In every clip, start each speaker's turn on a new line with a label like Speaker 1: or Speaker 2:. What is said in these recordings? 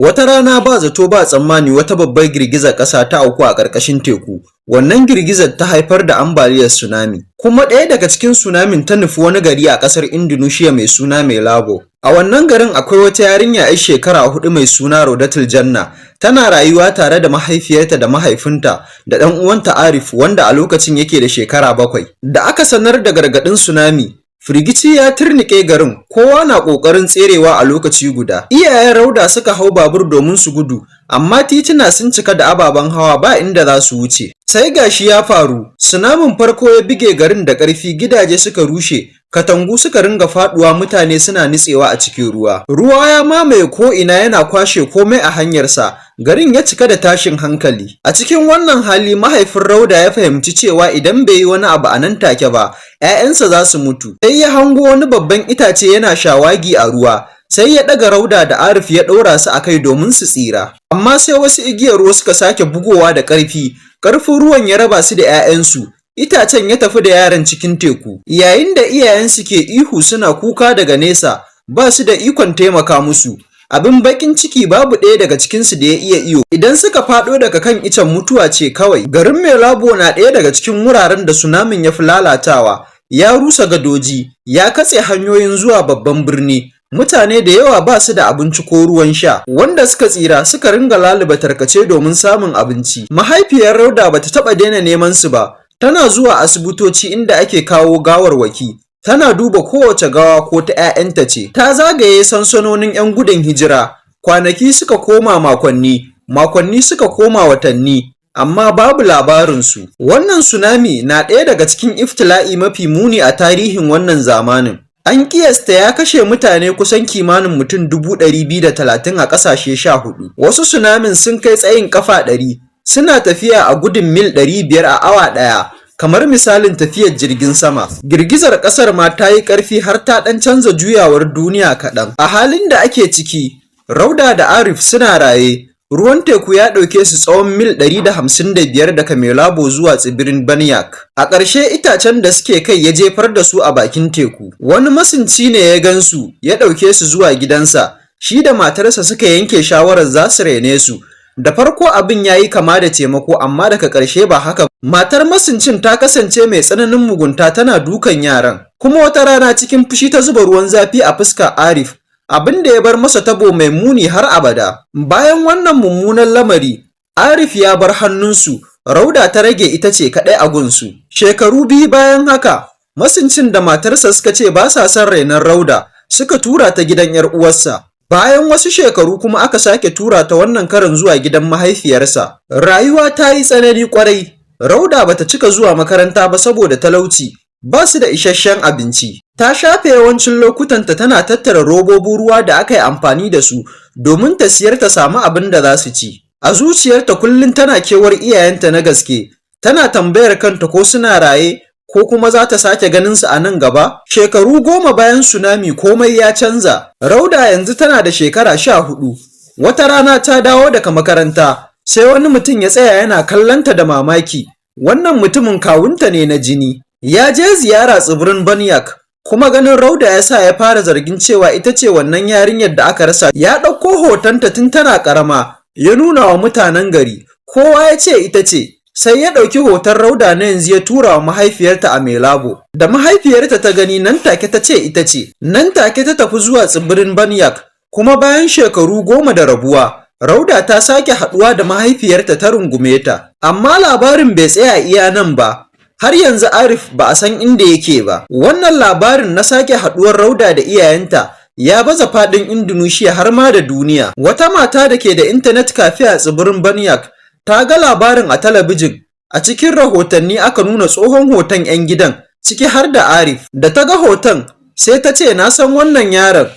Speaker 1: Wata rana ba zato ba tsammani wata babbar girgizar ƙasa ta auku a ƙarƙashin teku, wannan girgizar ta haifar da ambaliyar tsunami, kuma ɗaya daga cikin tsunamin ta nufi wani gari a ƙasar Indonesia mai suna Meulaboh. A wannan garin akwai wata yarinya 'yar shekara 4 mai suna Rodatul Jannah, tana rayuwa tare da mahaifiyarta da mahaifinta da ɗan uwanta Arif, wanda a lokacin yake da shekara 7. Da aka sanar da gargaɗin tsunami, firgici ya turnuƙe garin, kowa na ƙoƙarin tserewa a lokaci guda. Iyayen Rauda suka hau babur domin su gudu, amma tituna sun cika da ababen hawa, ba inda za su wuce. Sai ga shi ya faru, tsunamin farko ya buge garin da ƙarfi, gidaje suka rushe, katangu suka ringa faɗuwa, mutane suna nutsewa a cikin ruwa. Ruwa ya mamaye ko'ina, yana kwashe komai a hanyarsa, garin ya cika da tashin hankali. A cikin wannan hali mahaifin Rauda ya fahimci cewa idan bai yi wani abu a nan take ba, 'ya'yansa za su mutu. Sai ya hango wani babban itace yana shawagi a ruwa, sai ya ɗaga Rauda da Arif ya ɗora su a kai domin su tsira. Amma sai wasu igiyar ruwa suka sake bugowa da ƙarfi, ƙarfin ruwan ya raba su da 'ya'yansu. Itacen ya tafi da yaran cikin teku, yayin da iyayensu ke ihu suna kuka daga nesa, ba su da ikon taimaka musu. Abin baƙin ciki, babu ɗaya daga cikinsu da ya iya iyo. Idan suka faɗo daga kan icen, mutuwa ce kawai. Garin Meulaboh na ɗaya daga cikin wuraren da tsunamin ya fi lalatawa. Ya rusa gadoji, ya katse hanyoyin zuwa babban birni. Mutane da yawa ba su da abinci ko ruwan sha. Wanda suka tsira suka ringa laluba tarkace domin samun abinci. Mahaifiyar Rauda bata taɓa daina neman su ba. Tana zuwa asibitoci inda ake kawo gawarwaki. Tana duba kowace gawa ko ta 'ya'yanta ce. Ta zagaye sansanonin 'yan gudun hijira. Kwanaki suka koma makonni, makonni suka koma watanni, amma babu labarinsu. Wannan tsunami na ɗaya daga cikin iftila'i mafi muni a tarihin wannan zamanin. An ƙiyasta ya kashe mutane kusan kimanin mutum 230,000 a ƙasashe 14. Wasu tsunamin sun kai tsayin ƙafa 100, suna tafiya a gudun mil 500 a awa ɗaya, kamar misalin tafiyar jirgin sama. Girgizar ƙasar ma ta yi ƙarfi har ta ɗan canza juyawar duniya kaɗan. A halin da ake ciki, Rauda da Arif suna raye. Ruwan teku ya ɗauke su tsawon mil 155 daga Meulaboh zuwa tsibirin Banyak. A ƙarshe itacen da suke kai ya jefar da su a bakin teku. Wani masunci ne ya gansu, ya ɗauke su zuwa gidansa. Shi da matarsa suka yanke shawarar za su raine su. Da farko abin ya yi kama da taimako, amma daga ƙarshe ba haka. Matar masuncin ta kasance mai tsananin mugunta, tana dukan yaran. Kuma wata rana cikin fushi ta zuba ruwan zafi a fuskar Arif, abin da ya bar masa tabo mai muni har abada. Bayan wannan mummunan lamari, Arif ya bar hannunsu, Rauda ta rage ita ce kaɗai a gunsu. Shekaru 2 bayan haka, masuncin da matarsa suka ce ba sa son rainon Rauda, suka tura ta gidan 'yar uwarsa. Bayan wasu shekaru kuma aka sake tura ta, wannan karon zuwa gidan mahaifiyarsa. Rayuwa ta yi tsanani kwarai. Rauda bata cika zuwa makaranta ba saboda talauci, ba su da isasshen abinci. Ta shafe yawancin lokutanta tana tattara robobin ruwa da aka yi amfani da su domin ta siyar ta samu abin da za su ci. A zuciyarta kullum tana kewar iyayenta na gaske, tana tambayar kanta ko suna raye ko kuma za ta sake ganin su a nan gaba. Shekaru 10 bayan tsunami, komai ya canza. Rauda yanzu tana da shekara 14. Wata rana ta dawo daga makaranta, sai wani mutum ya tsaya yana kallonta da mamaki. Wannan mutumin kawunta ne na jini. Ya je ziyara tsibirin Banyak, kuma ganin Rauda ya sa ya fara zargin cewa ita ce wannan yarinyar da aka rasa. Ya ɗauko hotonta tun tana ƙarama, ya nuna wa mutanen gari. Kowa ya ce ita ce. Sai ya ɗauki hoton Rauda na yanzu ya tura wa mahaifiyarta a Meulaboh. Da mahaifiyarta ta gani, nan take ta ce ita ce. Nan take ta tafi zuwa tsibirin Banyak, kuma bayan shekaru 10 da rabuwa, Rauda ta sake haɗuwa da mahaifiyarta, ta rungume ta. Amma labarin bai tsaya iya nan ba. Har yanzu Arif ba a san inda yake ba. Wannan labarin na sake haɗuwar Rauda da iyayenta ya baza faɗin Indonesia har ma da duniya. Wata mata da ke da internet cafe a tsibirin Banyak ta ga labarin a talabijin. A cikin rahotanni aka nuna tsohon hoton 'yan gidan, ciki har da Arif. Da ta ga hoton, sai ta ce, "Na san wannan yaron."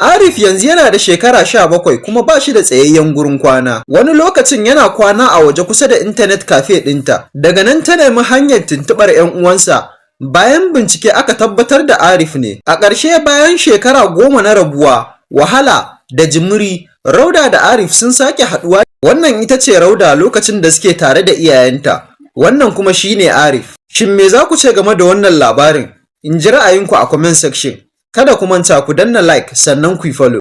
Speaker 1: Arif yanzu yana da shekara 17 kuma ba shi da tsayayyen gurin kwana. Wani lokacin yana kwana a waje kusa da internet cafe ɗinta. Daga nan ta nemi hanyar tuntuɓar 'yan uwansa. Bayan bincike aka tabbatar da Arif ne. A ƙarshe, bayan shekara 10 na rabuwa, wahala da jimiri, Rauda da Arif sun sake haɗuwa. Wannan ita ce Rauda lokacin da suke tare da iyayenta. Wannan kuma shine Arif. Shin me za ku ce game da wannan labarin? In ji ra'ayinku a comment section. Kada ku manta ku danna like, sannan ku yi follow.